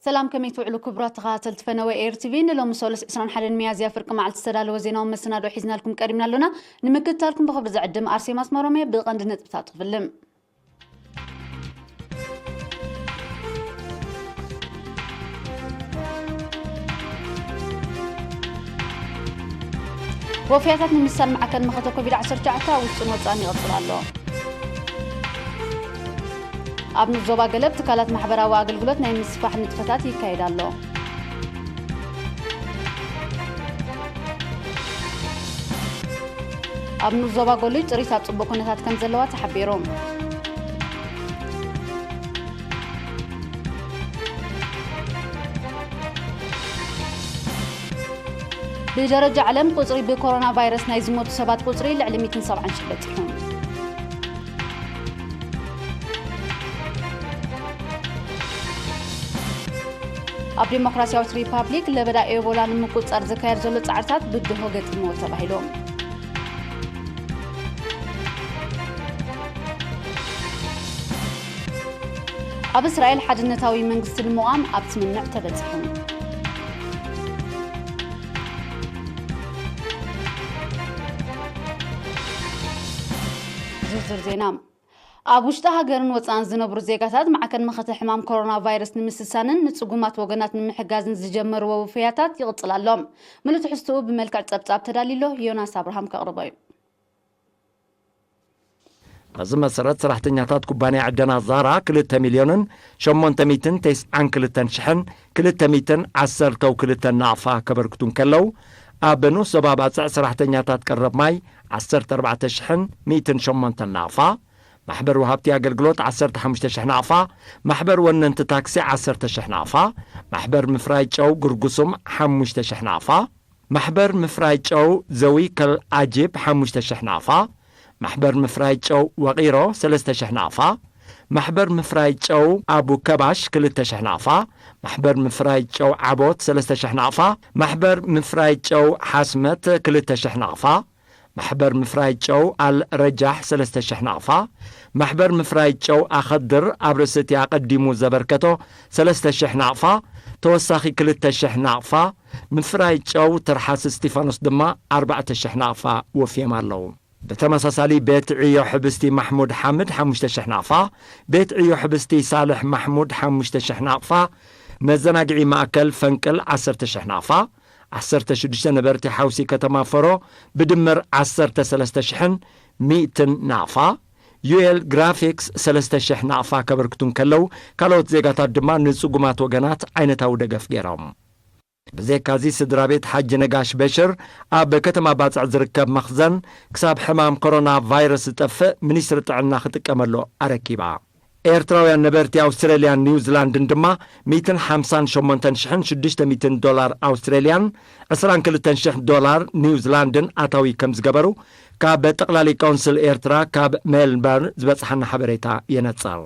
ሰላም፣ ከመይ ትውዕሉ ክቡራት ተኸታተልቲ ፈነወ ኤር ቲቪ? ንሎሚ ሰሉስ ዕስራን ሓደን ሚያዝያ ፍርቂ መዓልቲ ዝተዳለወ ዜናዊ መሰናዶ ሒዝናልኩም ቀሪብና ኣለና። ንምክትታልኩም ብኽብሪ ዝዕድም ኣርሴማ ኣስመሮም እየ። ብቐንዲ ነጥብታት ክፍልም። ወፍያታት ንምስሳን ማዕከን መኸተ ኮቪድ ዓሰርተ ትሽዓተ ኣብ ውሽጥን ወጻእን ይቕጽል ኣሎ። ኣብ ንዞባ ገለብ ትካላት ማሕበራዊ ኣገልግሎት ናይ ምስፋሕ ንጥፈታት ይካየድ ኣሎ። ኣብ ንዞባ ጎልጅ ጥሪት ኣብ ጽቡቕ ኩነታት ከም ዘለዋ ተሓቢሩ። ብደረጃ ዓለም ቁጽሪ ብኮሮና ቫይረስ ናይ ዝሞቱ ሰባት ቁጽሪ ልዕሊ ሚእትን ሰብዓን ሽሕ በጺሑ። ኣብ ዴሞክራሲያዊት ሪፓብሊክ ለበዳ ኤቦላ ንምቁጽጻር ዝካየድ ዘሎ ጻዕርታት ብድሆ ገጢምዎ ተባሂሉ። ኣብ እስራኤል ሓድነታዊ መንግስቲ ንምቋም ኣብ ስምምዕ ተበጺሑ። ዝርዝር ዜና። ኣብ ውሽጢ ሃገርን ወጻእን ዝነብሩ ዜጋታት ማዕከን መኸተ ሕማም ኮሮና ቫይረስ ንምስሳንን ንጽጉማት ወገናት ንምሕጋዝን ዝጀመርዎ ውፍያታት ይቕጽል ኣሎ። ምሉእ ትሕዝትኡ ብመልክዕ ጸብጻብ ተዳልዩ ኣሎ። ዮናስ ኣብርሃም ከቕርቦ እዩ። በዚ መሰረት፣ ሰራሕተኛታት ኩባንያ ዕደና ዛራ ክልተ ሚልዮንን ሸሞንተ ሚእትን ተስዓን ክልተን ሽሕን ክልተ ሚእትን ዓሰርተው ክልተን ናቕፋ ከበርክቱ እንከለዉ፣ ኣብ ንኡስ ዞባ ባጽዕ ሰራሕተኛታት ቀረብ ማይ ዓሰርተ ኣርባዕተ ሽሕን ሚእትን ሸሞንተን ናቕፋ፣ ማሕበር ወሃብቲ ኣገልግሎት ዓሰርተ ሓሙሽተ ሽሕ ናቕፋ፣ ማሕበር ወነንቲ ታክሲ ዓሰርተ ሽሕ ናቕፋ፣ ማሕበር ምፍራይ ጨው ጉርጉሱም ሓሙሽተ ሽሕ ናቕፋ፣ ማሕበር ምፍራይ ጨው ዘዊ ከል ኣጂብ ሓሙሽተ ሽሕ ናቕፋ፣ ማሕበር ምፍራይ ጨው ወቒሮ ሰለስተ ሽሕ ናቕፋ፣ ማሕበር ምፍራይ ጨው ኣቡ ከባሽ ክልተ ሽሕ ናቕፋ፣ ማሕበር ምፍራይ ጨው ዓቦት ሰለስተ ሽሕ ናቕፋ፣ ማሕበር ምፍራይ ጨው ሓስመት ክልተ ሽሕ ናቕፋ፣ ማሕበር ምፍራይ ጨው ኣል ረጃሕ ሰለስተ ሽሕ ናቕፋ፣ ማሕበር ምፍራይ ጨው ኣኸድር ኣብ ርእሲ እቲ ኣቐዲሙ ዘበርከቶ ሰለስተ ሽሕ ናቕፋ፣ ተወሳኺ ክልተ ሽሕ ናቕፋ፣ ምፍራይ ጨው ትርሓስ እስጢፋኖስ ድማ ኣርባዕተ ሽሕ ናቕፋ ወፍዮም ኣለዉ። ብተመሳሳሊ፣ ቤት ዕዮ ሕብስቲ ማሕሙድ ሓምድ ሓሙሽተ ሽሕ ናቕፋ፣ ቤት ዕዮ ሕብስቲ ሳልሕ ማሕሙድ ሓሙሽተ ሽሕ ናቕፋ፣ መዘናግዒ ማእከል ፈንቅል ዓሰርተ ሽሕ ናቕፋ፣ ዓሰርተ ሽዱሽተ ነበርቲ ሓውሲ ከተማ ፈሮ ብድምር ዓሰርተ ሰለስተ ሽሕን ሚእትን ናቕፋ፣ ዩኤል ግራፊክስ ሰለስተ ሽሕ ናቕፋ ከበርክቱ እንከለዉ፣ ካልኦት ዜጋታት ድማ ንጽጉማት ወገናት ዓይነታዊ ደገፍ ገይሮም። ብዘይካዚ፣ ስድራ ቤት ሓጂ ነጋሽ በሽር ኣብ ከተማ ባጽዕ ዝርከብ መኽዘን ክሳብ ሕማም ኮሮና ቫይረስ ዝጠፍእ ሚኒስትሪ ጥዕና ክጥቀመሉ ኣረኪባ። ኤርትራውያን ነበርቲ ኣውስትራልያን ኒውዚላንድን ድማ ሚእትን ሓምሳን ሸሞንተን ሽሕን ሽዱሽተ ሚእትን ዶላር ኣውስትራልያን ዕስራን ክልተን ሽሕ ዶላር ኒውዚላንድን ኣታዊ ከም ዝገበሩ ካብ ጠቕላሊ ካውንስል ኤርትራ ካብ ሜልበርን ዝበጽሓና ሓበሬታ የነጽር።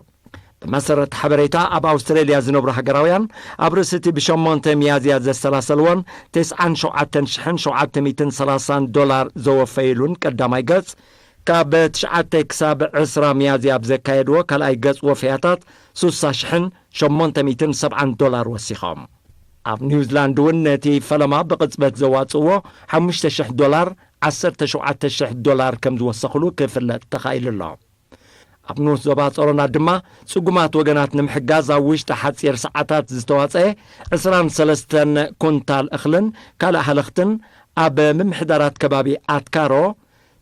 ብመሰረት ሓበሬታ፣ ኣብ ኣውስትራልያ ዝነብሩ ሃገራውያን ኣብ ርእሲ እቲ ብሸሞንተ ሚያዝያ ዘሰላሰልዎን ተስዓን ሸውዓተን ሽሕን ሸውዓተ ሚእትን ሰላሳን ዶላር ዘወፈይሉን ቀዳማይ ገጽ፣ ካብ ትሽዓተ ክሳብ ዕስራ ሚያዝያ ኣብ ዘካየድዎ ካልኣይ ገጽ ወፈያታት፣ ሱሳ ሽሕን ሸሞንተ ሚእትን ሰብዓን ዶላር ወሲኾም። ኣብ ኒውዚላንድ እውን ነቲ ፈለማ ብቕጽበት ዘዋጽእዎ ሓሙሽተ ሽሕ ዶላር፣ ዓሰርተ ሸውዓተ ሽሕ ዶላር ከም ዝወሰኽሉ ክፍለጥ ተኻኢሉ ኣሎ። ኣብ ንኡስ ዞባ ጾሮና ድማ ጽጉማት ወገናት ንምሕጋዝ ኣብ ውሽጢ ሓጺር ሰዓታት ዝተዋጽአ ዕስራን ሰለስተን ኩንታል እኽልን ካልእ ሃለኽትን ኣብ ምምሕዳራት ከባቢ ኣትካሮ፣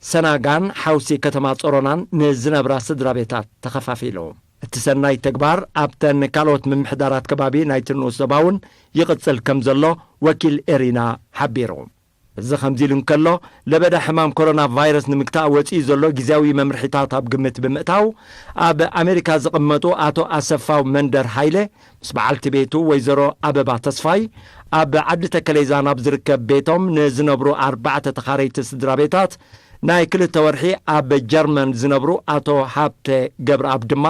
ሰናጋን ሓውሲ ከተማ ጾሮናን ንዝነብራ ስድራ ቤታት ተኸፋፊሉ። እቲ ሰናይ ተግባር ኣብተን ካልኦት ምምሕዳራት ከባቢ ናይቲ ንኡስ ዞባ እውን ይቕጽል ከም ዘሎ ወኪል ኤሪና ሓቢሩ። እዚ ከምዚ ኢሉ እንከሎ፣ ለበዳ ሕማም ኮሮና ቫይረስ ንምግታእ ወጺኡ ዘሎ ግዝያዊ መምርሒታት ኣብ ግምት ብምእታው፣ ኣብ ኣሜሪካ ዝቕመጡ ኣቶ ኣሰፋው መንደር ሃይለ ምስ በዓልቲ ቤቱ ወይዘሮ ኣበባ ተስፋይ ኣብ ዓዲ ተከሌዛን ኣብ ዝርከብ ቤቶም ንዝነብሩ ኣርባዕተ ተኻረይቲ ስድራ ቤታት፣ ናይ ክልተ ወርሒ ኣብ ጀርመን ዝነብሩ ኣቶ ሃብተ ገብረኣብ ድማ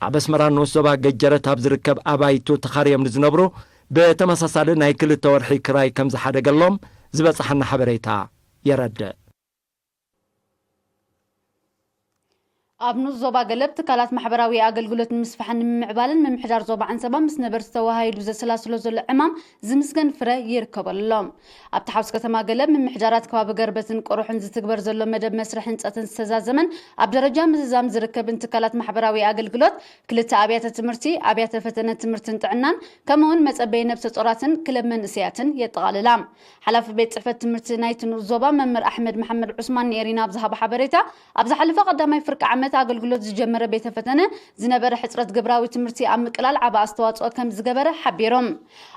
ኣብ ኣስመራ ንኡስ ዞባ ገጀረት ኣብ ዝርከብ ኣባይቱ ተኻርዮም ንዝነብሩ ብተመሳሳሊ ናይ ክልተ ወርሒ ክራይ ከም ዝሓደገሎም ዝበጽሓና ሓበሬታ የረድእ። ኣብ ንኡስ ዞባ ገለብ ትካላት ማሕበራዊ ኣገልግሎት ንምስፋሕን ንምምዕባልን ምምሕዳር ዞባ ዓንሰባ ምስ ነበርቲ ተወሃሂዱ ዘሰላስሎ ዘሎ ዕማም ዝምስገን ፍረ ይርከበሉ ኣሎ። ኣብቲ ሓውስ ከተማ ገለብ ምምሕዳራት ከባቢ ገርበትን ቆርሑን ዝትግበር ዘሎ መደብ መስርሕ ህንፀትን ዝተዛዘመን ኣብ ደረጃ ምዝዛም ዝርከብን ትካላት ማሕበራዊ ኣገልግሎት ክልተ ኣብያተ ትምህርቲ፣ ኣብያተ ፈተነ ትምህርትን ጥዕናን ከምኡውን መፀበይ ነብሰ ጾራትን ክለብ መንእሰያትን የጠቓልላ። ሓላፊ ቤት ጽሕፈት ትምህርቲ ናይቲ ንኡስ ዞባ መምህር ኣሕመድ መሓመድ ዑስማን ንኤሪና ኣብ ዝሃቦ ሓበሬታ፣ ኣብ ዝሓለፈ ቀዳማይ ፍርቂ ዓመት ኣገልግሎት ዝጀመረ ቤተ ፈተነ ዝነበረ ሕጽረት ግብራዊ ትምህርቲ ኣብ ምቅላል ዓቢ ኣስተዋጽኦ ከም ዝገበረ ሓቢሮም።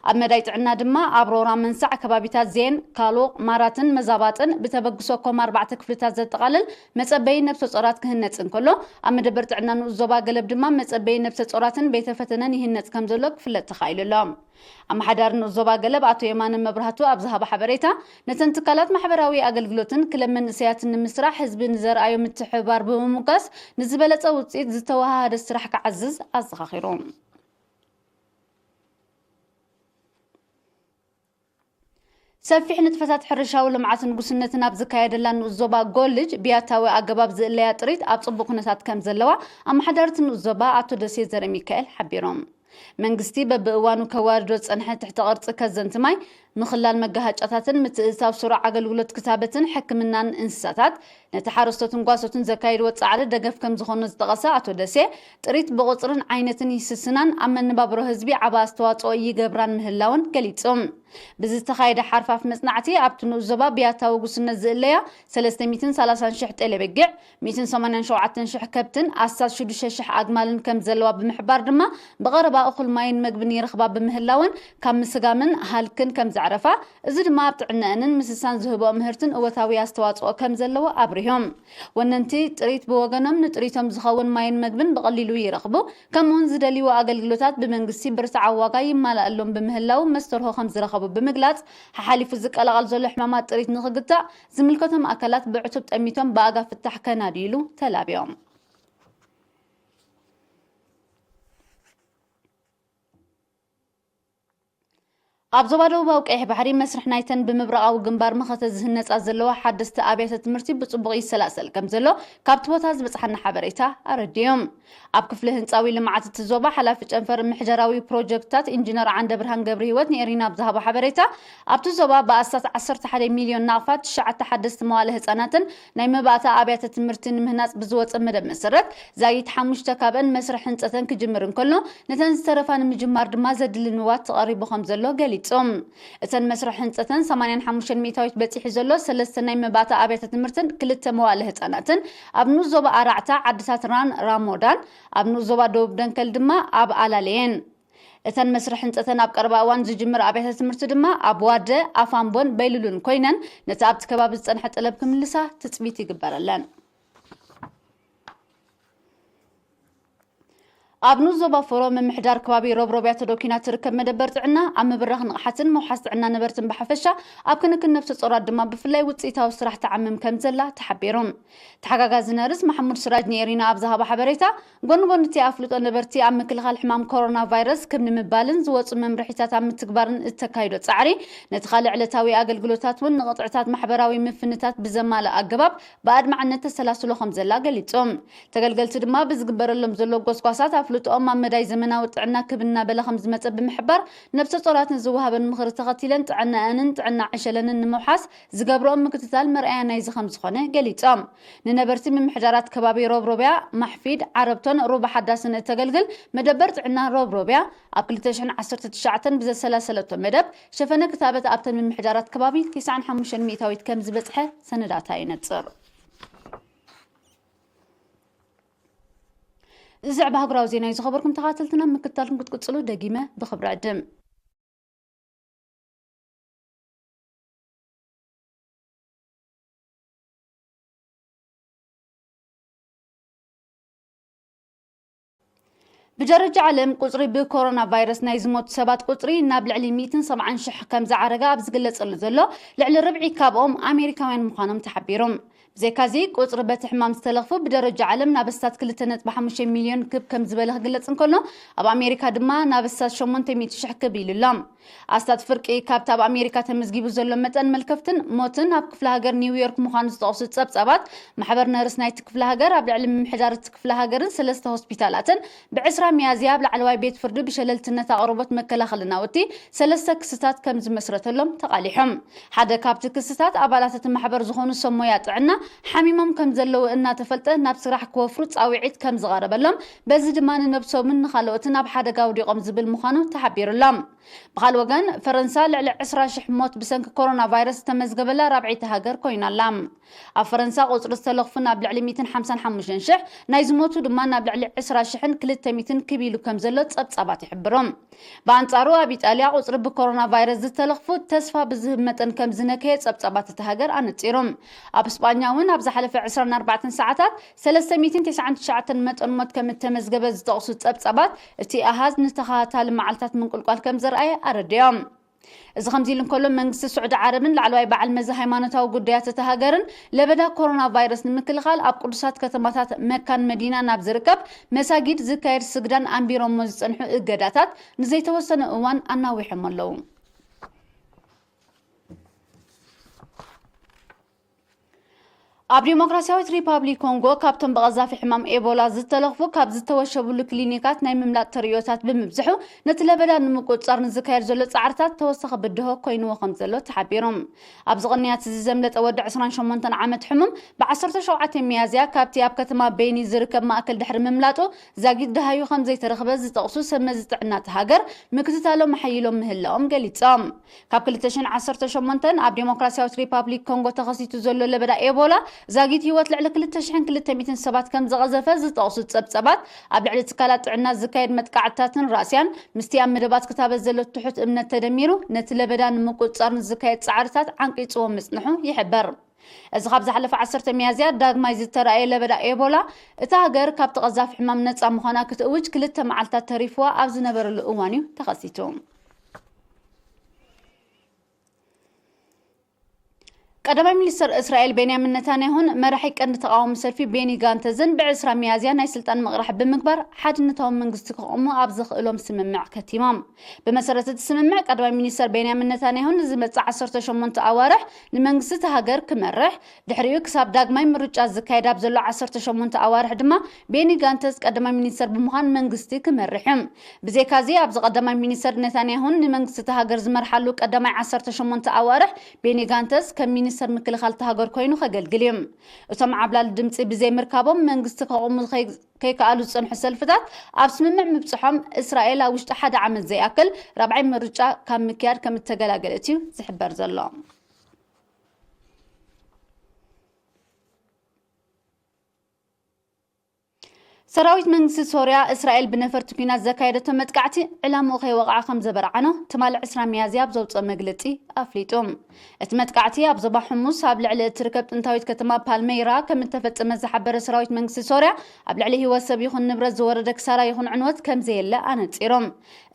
ኣብ መዳይ ጥዕና ድማ ኣብ ሮራ መንሳዕ ከባቢታት ዜን፣ ካሎቕ፣ ማራትን መዛባጥን ብተበግሶ ኮም ኣርባዕተ ክፍልታት ዘጠቓልል መጸበዪ ነብሰ ጾራት ክህነጽ እንከሎ፣ ኣብ መደበር ጥዕና ንኡስ ዞባ ገለብ ድማ መጸበዪ ነብሰ ጾራትን ቤተ ፈተነን ይህነጽ ከም ዘሎ ክፍለጥ ተኻኢሉ ኣሎ። ኣመሓዳሪ ንኡስ ዞባ ገለብ ኣቶ የማነ መብራህቱ ኣብ ዝሃቦ ሓበሬታ፣ ነተን ትካላት ማሕበራዊ ኣገልግሎትን ክለብ መንእሰያትን ንምስራሕ ህዝቢ ንዘርኣዮ ምትሕብባር ብምሙጋስ፣ ንዝበለጸ ውጽኢት ዝተወሃሃደ ስራሕ ክዓዝዝ ኣዘኻኺሩ። ሰፊሕ ንጥፈታት ሕርሻዊ ልምዓትን ጉስነትን ኣብ ዝካየደላ ንኡስ ዞባ ጎልጅ ብያታዊ ኣገባብ ዝእለያ ጥሪት ኣብ ጽቡቕ ኩነታት ከም ዘለዋ ኣመሓዳርቲ ንኡስ ዞባ ኣቶ ደሴ ዘርአሚካኤል ሓቢሮም። መንግስቲ በብእዋኑ ከዋርዶ ዝጸንሐ ትሕተ ቅርጺ ከዘንቲ ማይ፣ ምኽላል መጋሃጫታትን ምትእትታው ስሩዕ ኣገልግሎት ክታበትን ሕክምናን እንስሳታት፣ ነቲ ሓረስቶትን ጓሶትን ዘካይድዎ ጻዕሪ ደገፍ ከም ዝኾነ ዝጠቐሰ ኣቶ ደሴ፣ ጥሪት ብቑጽርን ዓይነትን ይስስናን ኣብ መነባብሮ ህዝቢ ዓቢ ኣስተዋጽኦ ይገብራን ምህላወን ገሊጹ። ብዝተኻየደ ሓርፋፍ መጽናዕቲ፣ ኣብቲ ንኡስ ዞባ ብያታዊ ጉስነት ዝእለያ ሰለስተ ሚእትን ሰላሳን ሽሕ ጤለ በጊዕ፣ ሚእትን ሰማንያን ሸውዓተን ሽሕ ከብትን ኣስታት ሽዱሽተ ሽሕ ኣግማልን ከም ዘለዋ ብምሕባር ድማ፣ ብቐረባ እኹል ማይን መግብን ይረኽባ ብምህላወን፣ ካብ ምስጋምን ሃልክን ከም ዘዕረፋ፣ እዚ ድማ ኣብ ጥዕነአንን ምስሳን ዝህብኦ ምህርትን እወታዊ ኣስተዋጽኦ ከም ዘለዎ ኣብሪሆም። ወነንቲ ጥሪት ብወገኖም፣ ንጥሪቶም ዝኸውን ማይን መግብን ብቐሊሉ ይረኽቡ፣ ከምኡውን ዝደልይዎ ኣገልግሎታት ብመንግስቲ ብርትዓዊ ዋጋ ይማላኣሎም ብምህላው መስተርሆ ከም ዝረኸቡ ብምግላጽ፣ ሓሓሊፉ ዝቀላቐል ዘሎ ሕማማት ጥሪት ንኽግታእ ዝምልከቶም ኣካላት ብዕቱብ ጠሚቶም ብኣጋ ፍታሕ ከናድይሉ ተላብዮም። ኣብ ዞባ ደቡባዊ ቀይሕ ባሕሪ መስርሕ ናይተን ብምብራቓዊ ግንባር መኸተ ዝህነጻ ዘለዋ ሓደስቲ ኣብያተ ትምህርቲ ብጽቡቕ ይሰላሰል ከም ዘሎ ካብቲ ቦታ ዝበጽሓና ሓበሬታ ኣረዲኡ። ኣብ ክፍሊ ህንጻዊ ልምዓት እቲ ዞባ ሓላፊ ጨንፈር ምሕደራዊ ፕሮጀክትታት ኢንጂነር ዓንደብርሃን ገብረህይወት ንኤሪና ኣብ ዝሃቦ ሓበሬታ፣ ኣብቲ ዞባ ብኣስታት ዓሰርተ ሓደ ሚልዮን ናቕፋ ትሽዓተ ሓደስቲ መዋለ ህጻናትን ናይ መባእታ ኣብያተ ትምህርቲ ንምህናጽ ብዝወጸ መደብ መሰረት፣ ዛጊት ሓሙሽተ ካብአን መስርሕ ህንጸተን ክጅምር እንከሎ፣ ነተን ዝተረፋ ንምጅማር ድማ ዘድሊ ንዋት ተቐሪቡ ከም ዘሎ ገሊጹ። እተን መስርሕ ህንጸተን ሰማንያን ሓሙሽተን ሚእታዊት በጺሑ ዘሎ ሰለስተ ናይ መባእታ ኣብያተ ትምህርትን ክልተ መዋእለ ህጻናትን ኣብ ንኡስ ዞባ ኣራዕታ ዓድታት ራን ራሞዳን፣ ኣብ ንኡስ ዞባ ደቡብ ደንከል ድማ ኣብ ኣላለየን። እተን መስርሕ ህንጸተን ኣብ ቀረባ እዋን ዝጅምር ኣብያተ ትምህርቲ ድማ ኣብ ዋደ፣ ኣፋምቦን በይሉሉን ኮይነን፣ ነቲ ኣብቲ ከባቢ ዝጸንሐ ጠለብ ክምልሳ ትጽቢት ይግበረለን። ኣብ ንኡስ ዞባ ፎሮ ምምሕዳር ከባቢ ሮብሮብያ ተዶኪና ትርከብ መደበር ጥዕና ኣብ ምብራኽ ንቕሓትን ምውሓስ ጥዕና ነበርትን ብሓፈሻ፣ ኣብ ክንክን ነብሰ ጾራት ድማ ብፍላይ ውጽኢታዊ ስራሕ ትዓምም ከም ዘላ ተሓቢሩ። ተሓጋጋዚ ነርስ ማሕሙድ ስራጅ ንኤሪና ኣብ ዝሃቦ ሓበሬታ፣ ጎኒ ጎኒ እቲ ኣፍልጦ ነበርቲ ኣብ ምክልኻል ሕማም ኮሮና ቫይረስ ክብ ንምባልን ዝወጹ መምርሒታት ኣብ ምትግባርን እተካይዶ ጻዕሪ፣ ነቲ ካልእ ዕለታዊ ኣገልግሎታት እውን ንቕጥዕታት ማሕበራዊ ምፍንታት ብዘማልእ ኣገባብ ብኣድማዕነት ተሰላስሎ ከም ዘላ ገሊጹ። ተገልገልቲ ድማ ብዝግበረሎም ዘሎ ጎስጓሳት ኣፍልጦኦም ኣብ መዳይ ዘመናዊ ጥዕና ክብ እናበለ ከም ዝመጸ ብምሕባር፣ ነብሰ ጾራት ንዝወሃበን ምኽሪ ተኸቲለን ጥዕናኣንን ጥዕና ዕሸለንን ንምውሓስ ዝገብርኦም ምክትታል መርኣያ ናይዚ ከም ዝኾነ ገሊጾም። ንነበርቲ ምምሕዳራት ከባቢ ሮብሮብያ፣ ማሕፊድ፣ ዓረብቶን ሩባ ሓዳስን እተገልግል መደበር ጥዕና ሮብሮብያ፣ ኣብ ክልተ ሽሕን ዓሰርተ ትሽዓተን ብዘሰላሰለቶ መደብ፣ ሸፈነ ክታበት ኣብተን ምምሕዳራት ከባቢ ተስዓን ሓሙሽተን ሚእታዊት ከም ዝበጽሐ ሰነዳታ ይነጽር። እዚ ዘዕባ ኣህጉራዊ ዜና እዩ ዝኸበርኩም ተኸታተልትና፣ ምክትታልኩም ክትቅጽሉ ደጊመ ብኽብሪ ዕድም። ብደረጃ ዓለም ቁጽሪ ብኮሮና ቫይረስ ናይ ዝሞቱ ሰባት ቁጽሪ ናብ ልዕሊ ሚእትን ሰብዓን ሽሕ ከም ዝዓረገ ኣብ ዝግለጸሉ ዘሎ፣ ልዕሊ ርብዒ ካብኦም ኣሜሪካውያን ምዃኖም ተሓቢሩ። ብዘይካዚ፣ ቁጽሪ በቲ ሕማም ዝተለኽፉ ብደረጃ ዓለም ናብ ኣስታት ክልተ ነጥቢ ሓሙሽተ ሚልዮን ክብ ከም ዝበለ ክግለጽ እንከሎ፣ ኣብ ኣሜሪካ ድማ ናብ ኣስታት ሸሞንተ ሚእቲ ሽሕ ክብ ኢሉ ኣሎ። ኣስታት ፍርቂ ካብቲ ኣብ ኣሜሪካ ተመዝጊቡ ዘሎ መጠን መልከፍትን ሞትን ኣብ ክፍለ ሃገር ኒውዮርክ ምዃኑ ዝጠቕሱ ጸብጻባት፣ ማሕበር ነርስ ናይቲ ክፍለ ሃገር ኣብ ልዕሊ ምምሕዳር እቲ ክፍለ ሃገርን ሰለስተ ሆስፒታላትን ብዕስራ ሚያዝያ ኣብ ላዕለዋይ ቤት ፍርዲ ብሸለልትነት ኣቕርቦት መከላኸሊ ናውቲ ሰለስተ ክስታት ከም ዝመስረተሎም ተቓሊሖም። ሓደ ካብቲ ክስታት፣ ኣባላት እቲ ማሕበር ዝኾኑ ሰብ ሞያ ጥዕና ሓሚሞም ከም ዘለዉ እናተፈልጠ ናብ ስራሕ ክወፍሩ ጻውዒት ከም ዝቐረበሎም፣ በዚ ድማ ንነብሶምን ንኻልኦትን ኣብ ሓደጋ ኣውዲቖም ዝብል ምዃኑ ተሓቢሩሎም። ብኻልእ ወገን፣ ፈረንሳ ልዕሊ ዕስራ ሽሕ ሞት ብሰንኪ ኮሮና ቫይረስ ዝተመዝገበላ ራብዐይቲ ሃገር ኮይና ኣላ። ኣብ ፈረንሳ ቁጽሪ ዝተለኽፉ ናብ ልዕሊ ሚእትን ሓምሳን ሓሙሽተን ሽሕ፣ ናይ ዝሞቱ ድማ ናብ ልዕሊ ዕስራ ሽሕን ክልተ ሚእትን ክብ ኢሉ ከም ዘሎ ጸብጻባት ይሕብሩ። ብኣንጻሩ፣ ኣብ ኢጣልያ ቁጽሪ ብኮሮና ቫይረስ ዝተለኽፉ ተስፋ ብዝህብ መጠን ከም ዝነከየ ጸብጻባት እታ ሃገር ኣነጺሩ። ኣብ ስጳኛ እውን ኣብ ዝሓለፈ ዕስራን ኣርባዕተን ሰዓታት ሰለስተ ሚእትን ተስዓን ትሽዓተን መጠን ሞት ከም እተመዝገበ ዝጠቕሱ ጸብጻባት፣ እቲ ኣሃዝ ንተኸታታሊ መዓልታት ምንቁልቋል ከም ዘርኣየ ኣረዲኦም። እዚ ከምዚ ኢሉ እንከሎ፣ መንግስቲ ስዑዲ ዓረብን ላዕለዋይ በዓል መዚ ሃይማኖታዊ ጉዳያት እታ ሃገርን ለበዳ ኮሮና ቫይረስ ንምክልኻል ኣብ ቅዱሳት ከተማታት መካን መዲና ናብ ዝርከብ መሳጊድ ዝካየድ ስግዳን ኣንቢሮሞ ዝጸንሑ እገዳታት ንዘይተወሰነ እዋን ኣናዊሖም ኣለዉ። ኣብ ዲሞክራሲያዊት ሪፓብሊክ ኮንጎ፣ ካብቶም ብቐዛፊ ሕማም ኤቦላ ዝተለኽፉ ካብ ዝተወሸብሉ ክሊኒካት ናይ ምምላጥ ተርእዮታት ብምብዝሑ፣ ነቲ ለበዳ ንምቁጽጻር ንዝካየድ ዘሎ ጻዕርታት ተወሳኺ ብድሆ ኮይንዎ ከም ዘሎ ተሓቢሩ። ኣብዚ ቅንያት እዚ ዘምለጠ ወዲ ዕስራን ሸሞንተን ዓመት ሕሙም፣ ብ ዓሰርተ ሸውዓተ ሚያዝያ ካብቲ ኣብ ከተማ ቤኒ ዝርከብ ማእከል ድሕሪ ምምላጡ፣ ዛጊት ደሃዩ ከም ዘይተረኽበ ዝጠቕሱ ሰብ መዚ ጥዕና እታ ሃገር፣ ምክትታሎም ኣሐይሎም ምህላዎም ገሊጾም። ካብ ክልተ ሽሕን ዓሰርተ ሸሞንተን ኣብ ዴሞክራሲያዊት ሪፓብሊክ ኮንጎ ተኸሲቱ ዘሎ ለበዳ ኤቦላ፣ ዛጊት ህይወት ልዕሊ ክልተ ሽሕን ክልተ ሚእትን ሰባት ከም ዝቐዘፈ ዝጠቕሱ ጸብጸባት፣ ኣብ ልዕሊ ትካላት ጥዕና ዝካየድ መጥቃዕትታትን ራእስያን፣ ምስቲ ኣብ መደባት ክታበት ዘሎ ትሑት እምነት ተደሚሩ፣ ነቲ ለበዳ ንምቁጽጻር ንዝካየድ ጻዕርታት ዓንቂጽዎ ምጽንሑ ይሕበር። እዚ ካብ ዝሓለፈ ዓሰርተ ሚያዝያ ዳግማይ ዝተራእየ ለበዳ ኤቦላ፣ እታ ሃገር ካብቲ ቀዛፊ ሕማም ነጻ ምዃና ክትእውጅ ክልተ መዓልታት ተሪፍዋ ኣብ ዝነበረሉ እዋን እዩ ተኸሲቱ። ቀዳማይ ሚኒስተር እስራኤል ቤንያሚን ነታንያሁን መራሒ ቀንዲ ተቓዋሚ ሰልፊ ቤኒ ጋንተዝን ብዕስራ ሚያዝያ ናይ ስልጣን ምቕራሕ ብምግባር ሓድነታዊ መንግስቲ ክቖሙ ኣብ ዘኽእሎም ስምምዕ ከቲሞም። ብመሰረት እቲ ስምምዕ፣ ቀዳማይ ሚኒስተር ቤንያሚን ነታንያሁ ንዝመጽእ ዓሰርተ ሸሞንተ ኣዋርሕ ንመንግስቲ እታ ሃገር ክመርሕ፣ ድሕሪኡ ክሳብ ዳግማይ ምርጫ ዝካየድ ኣብ ዘሎ ዓሰርተ ሸሞንተ ኣዋርሕ ድማ ቤኒ ጋንተዝ ቀዳማይ ሚኒስተር ብምዃን መንግስቲ ክመርሕ እዩ። ብዘይካዚ፣ ኣብዚ ቀዳማይ ሚኒስተር ነታንያሁን ንመንግስቲ እታ ሃገር ዝመርሓሉ ቀዳማይ ዓሰርተ ሸሞንተ ኣዋርሕ፣ ቤኒ ጋንተዝ ከም ሚኒስተር ምክልኻል እታ ሃገር ኮይኑ ከገልግል እዩ። እቶም ዓብላሊ ድምጺ ብዘይምርካቦም መንግስቲ ከቑሙ ከይ-፣ ከይከኣሉ ዝጸንሑ ሰልፍታት፣ ኣብ ስምምዕ ምብጽሖም፣ እስራኤል ኣብ ውሽጢ ሓደ ዓመት ዘይኣክል ራብዓይ ምርጫ ካብ ምክያድ ከም እተገላገለት እዩ ዝሕበር ዘሎ። ሰራዊት መንግስቲ ሶርያ፣ እስራኤል ብነፈርቲ ኲናት ዘካየደቶ መጥቃዕቲ፣ ዕላምኡ ከይወቕዐ ከም ዘበርዓኖ ትማሊ ዕስራ ሚያዝያ ኣብ ዘውጽኦ መግለጺ ኣፍሊጡ። እቲ መጥቃዕቲ፣ ኣብ ዞባ ሕሙስ ኣብ ልዕሊ እትርከብ ጥንታዊት ከተማ ፓልመይራ ከም እተፈጸመ ዝሓበረ ሰራዊት መንግስቲ ሶርያ፣ ኣብ ልዕሊ ህይወት ሰብ ይኹን ንብረት ዝወረደ ክሳራ ይኹን ዕንወት ከም ዘየለ ኣነጺሩ።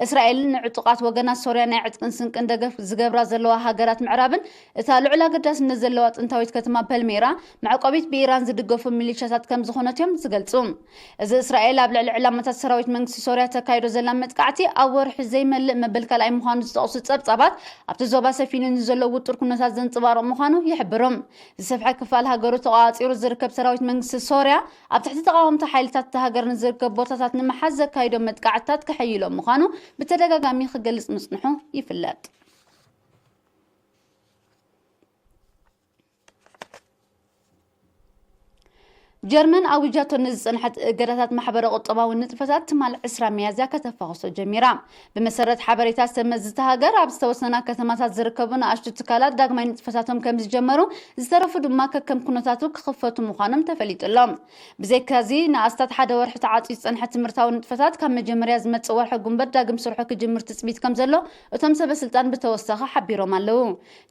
እስራኤል ንዕጡቓት ወገናት ሶርያ ናይ ዕጥቅን ስንቅን ደገፍ ዝገብራ ዘለዋ ሃገራት ምዕራብን፣ እታ ልዑል ኣገዳስነት ዘለዋ ጥንታዊት ከተማ ፓልሜራ፣ መዕቆቢት ብኢራን ዝድገፉ ሚሊሻታት ከም ዝኾነት እዮም ዝገልጹ። እዚ እስራኤል ኣብ ልዕሊ ዕላማታት ሰራዊት መንግስቲ ሶርያ ተካይዶ ዘላ መጥቃዕቲ፣ ኣብ ወርሒ ዘይመልእ መበል ካልኣይ ምዃኑ ዝጠቕሱ ጸብጻባት፣ ኣብቲ ዞባ ሰፊኑ ንዘሎ ውጡር ኩነታት ዘንጸባርቕ ምዃኑ ይሕብሩ። ዝሰፍሐ ክፋል ሃገሩ ተቋጺሩ ዝርከብ ሰራዊት መንግስቲ ሶርያ፣ ኣብ ትሕቲ ተቓወምቲ ሓይልታት እታ ሃገር ንዝርከብ ቦታታት ንምሓዝ ዘካይዶ መጥቃዕትታት ከሐይሎ ምዃኑ ብተደጋጋሚ ክገልጽ ምጽንሑ ይፍለጥ። ጀርመን ኣዊጃቶ ንዝጸንሐት እገዳታት ማሕበረ ቁጠባዊ ንጥፈታት ትማል ዕስራ ሚያዝያ ከተፋኹሶ ጀሚራ። ብመሰረት ሓበሬታ ሰመዚ እታ ሃገር፣ ኣብ ዝተወሰና ከተማታት ዝርከቡ ንኣሽቱ ትካላት ዳግማይ ንጥፈታቶም ከም ዝጀመሩ፣ ዝተረፉ ድማ ከከም ኩነታቱ ክኽፈቱ ምዃኖም ተፈሊጡ ኣሎ። ብዘይካዚ፣ ንኣስታት ሓደ ወርሒ ተዓጽዩ ዝጸንሐ ትምህርታዊ ንጥፈታት ካብ መጀመርያ ዝመጽእ ወርሒ ጉንበት ዳግም ስርሑ ክጅምር ትጽቢት ከም ዘሎ እቶም ሰበ ስልጣን ብተወሳኺ ሓቢሮም ኣለዉ።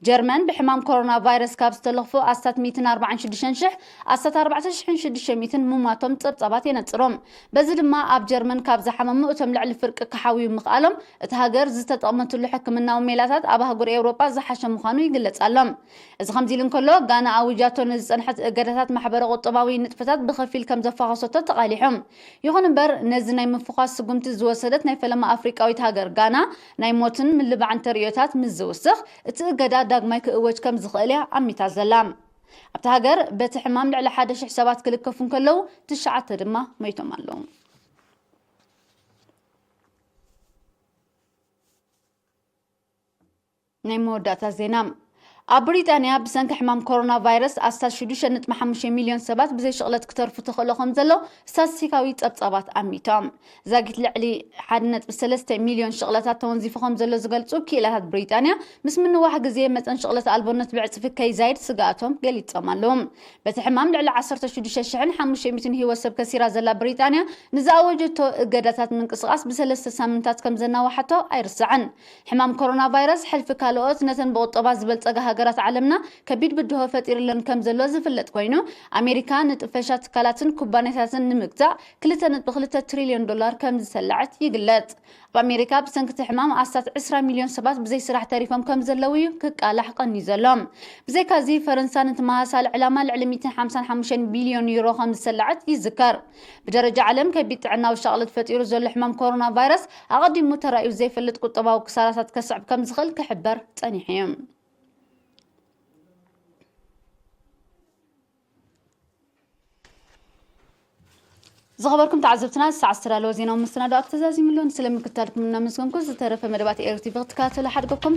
ጀርመን ብሕማም ኮሮና ቫይረስ ካብ ዝተለኽፉ ኣስታት ሚእትን ኣርባዓን ሽዱሽተን ሽሕ ኣስታት ኣርባዕተ ሽሕን ሽዱሽተ ሚእትን ምሟቶም ጸብጻባት የነጽሩ። በዚ ድማ ኣብ ጀርመን ካብ ዝሓመሙ እቶም ልዕሊ ፍርቂ ክሓውዩ ምኽኣሎም፣ እቲ ሃገር ዝተጠቕመትሉ ሕክምናዊ ሜላታት ኣብ ኣህጉር ኤውሮጳ ዝሓሸ ምዃኑ ይግለጽ ኣሎ። እዚ ከምዚ ኢሉ እንከሎ፣ ጋና ኣዊጃቶ ንዝጸንሐት እገዳታት ማሕበረ ቁጠባዊ ንጥፈታት ብኸፊል ከም ዘፋኸሰቶ ተቓሊሑ። ይኹን እምበር፣ ነዚ ናይ ምፍዃስ ስጉምቲ ዝወሰደት ናይ ፈለማ ኣፍሪቃዊት ሃገር ጋና፣ ናይ ሞትን ምልባዕን ተርእዮታት ምስ ዝውስኽ፣ እቲ እገዳ ዳግማይ ክእወጅ ከም ዝኽእል እያ ኣሚታ ዘላ። ኣብታ ሃገር በቲ ሕማም ልዕሊ ሓደ ሽሕ ሰባት ክልከፉ እንከለዉ፣ ትሽዓተ ድማ ሞይቶም ኣለዉ። ናይ መወዳእታ ዜና። ኣብ ብሪጣንያ ብሰንኪ ሕማም ኮሮና ቫይረስ ኣስታት ሽዱሽተ ነጥቢ ሓሙሽተ ሚልዮን ሰባት ብዘይ ሽቕለት ክተርፉ ተኽእሎ ከም ዘሎ ስታትስቲካዊ ጸብጻባት ኣሚቶም። ዛጊት ልዕሊ ሓደ ነጥቢ ሰለስተ ሚልዮን ሽቕለታት ተወንዚፉ ከም ዘሎ ዝገልጹ ክኢላታት ብሪጣንያ፣ ምስ ምንዋሕ ግዜ መጠን ሽቕለት ኣልቦነት ብዕጽፊ ከይዛይድ ስግኣቶም ገሊጾም ኣለዉ። በቲ ሕማም ልዕሊ ዓሰርተ ሽዱሽተ ሽሕን ሓሙሽተ ሚእትን ህይወት ሰብ ከሲራ ዘላ ብሪጣንያ፣ ንዝኣወጀቶ እገዳታት ምንቅስቓስ ብሰለስተ ሳምንታት ከም ዘናዋሓቶ ኣይርስዕን። ሕማም ኮሮና ቫይረስ፣ ሕልፊ ካልኦት ነተን ብቑጠባ ዝበልጸጋ ሃገራት ዓለምና ከቢድ ብድሆ ፈጢሩለን ከም ዘሎ ዝፍለጥ ኮይኑ፣ ኣሜሪካ ንጥፈሻ ትካላትን ኩባንያታትን ንምግዛእ ክልተ ነጥቢ ክልተ ትሪልዮን ዶላር ከም ዝሰለዐት ይግለጽ። ኣብ ኣሜሪካ ብሰንኪ እቲ ሕማም ኣስታት ዕስራ ሚልዮን ሰባት ብዘይ ስራሕ ተሪፎም ከም ዘለዉ እዩ ክቃላሕ ቀንዩ ዘሎ። ብዘይካዚ፣ ፈረንሳ ንተመሳሳሊ ዕላማ ልዕሊ ሚእትን ሓምሳን ሓሙሽተን ቢልዮን ዩሮ ከም ዝሰለዐት ይዝከር። ብደረጃ ዓለም ከቢድ ጥዕናዊ ሻቕለት ፈጢሩ ዘሎ ሕማም ኮሮና ቫይረስ፣ ኣቐዲሙ ተራእዩ ዘይፈልጥ ቁጠባዊ ክሳራታት ከስዕብ ከም ዝኽእል ክሕበር ጸኒሑ እዩ። ዝኸበርኩም ተዓዘብትና፣ ሰዓት ዝተዳለወ ዜናዊ መሰናዶ ኣብ ተዛዚሙሎ። ስለምክታልኩም እናመስገንኩ፣ ዝተረፈ መደባት ኤሪ ቲቪ ክትከታተሉ ሓድገኩም።